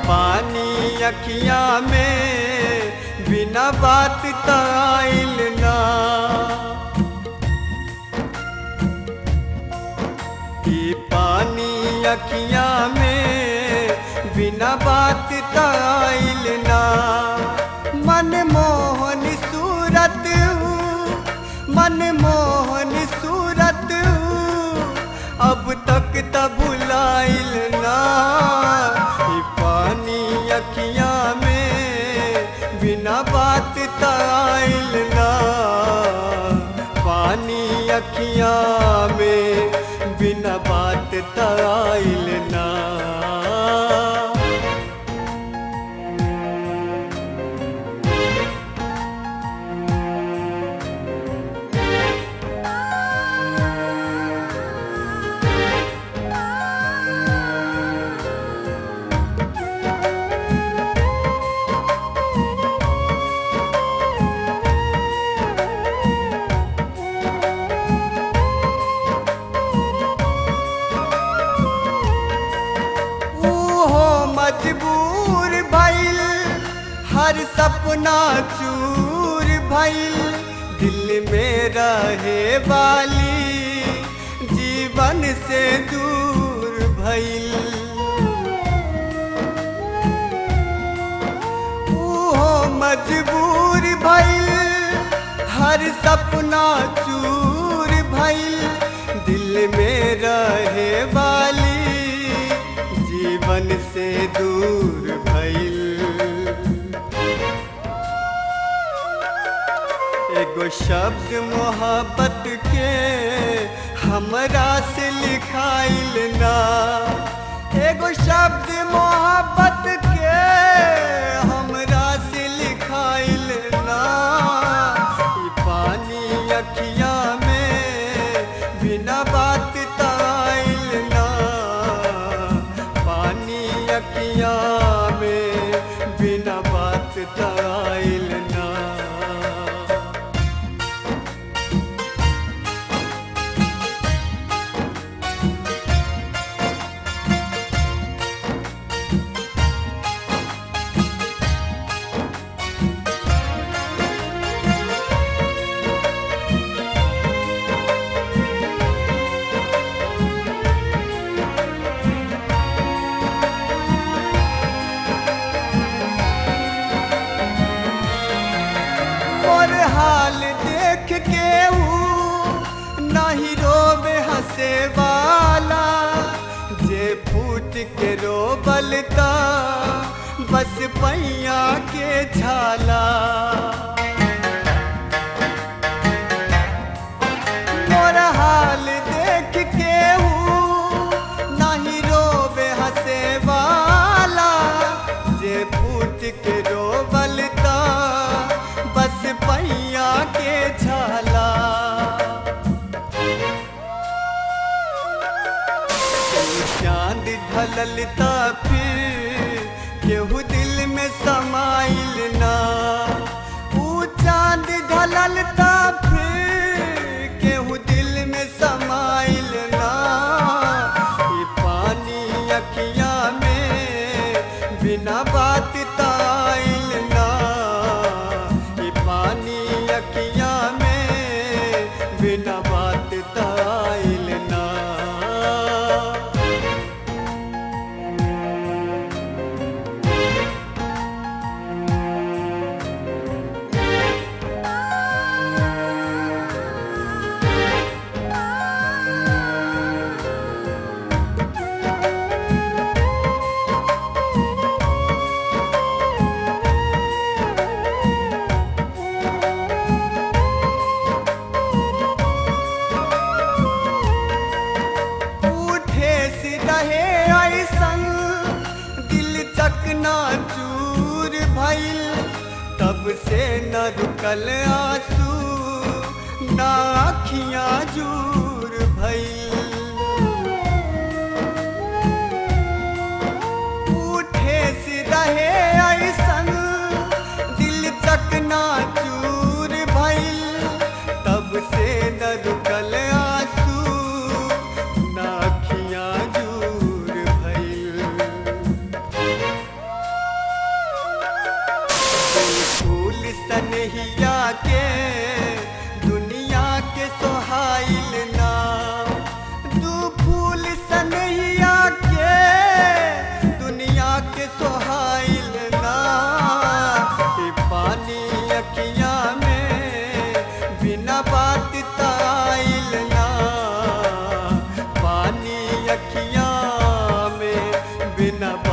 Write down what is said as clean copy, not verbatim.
पानी अखिया में बिना बात त आइल ना। ई पानी अखिया में बिना बात त आइल ना। मनमोहन सूरत मनमोहन सूरत अब तक त भुलाइल ना। ई पानी अखिया में बिना बात त आइल ना। पानी अखिया में बिना बात त आइल ना। मजबूर भइल हर सपना चूर भइल, दिल में रहे वाली जीवन से दूर भइल। ओहो मजबूर भइल हर सपना चूर भइल, दिल में रहे वाली जीवन से दूर भइल। एगो शब्द मोहब्बत के हमरा से लिखाइल ना। एगो शब्द मोहब्बत के हमरा से लिखाइल ना। ई पानी अखिया में बिना बात त आइल ना। पानी अखिया में बिना बात त आइल ना। और हाल देख के ऊ नहीं रोवे हंसे वाला, जे फूट के रोबलता बस पैया के झाला। मोर हाल देख के ऊ नहीं रोवे हंसे वाला, जे फूट के रोबलता बस पैया के झाला। चांद ढललता फिर केहू दिल में समाइल ना। ऊ चांद ढललता फिर केहू दिल में समाइल ना। ई पानी अखिया में बिना बात त आइल ना। ई पानी अखिया में बिना बात त आइल ना। चकना चूर भइल, तब से न रुकल आंसू ना अखियाँ जूर भइल। उठे से रहे ऐसन दिल चकना चूर भइल, तब से न रुकल आंसू ना अखियाँ जूर भइल। न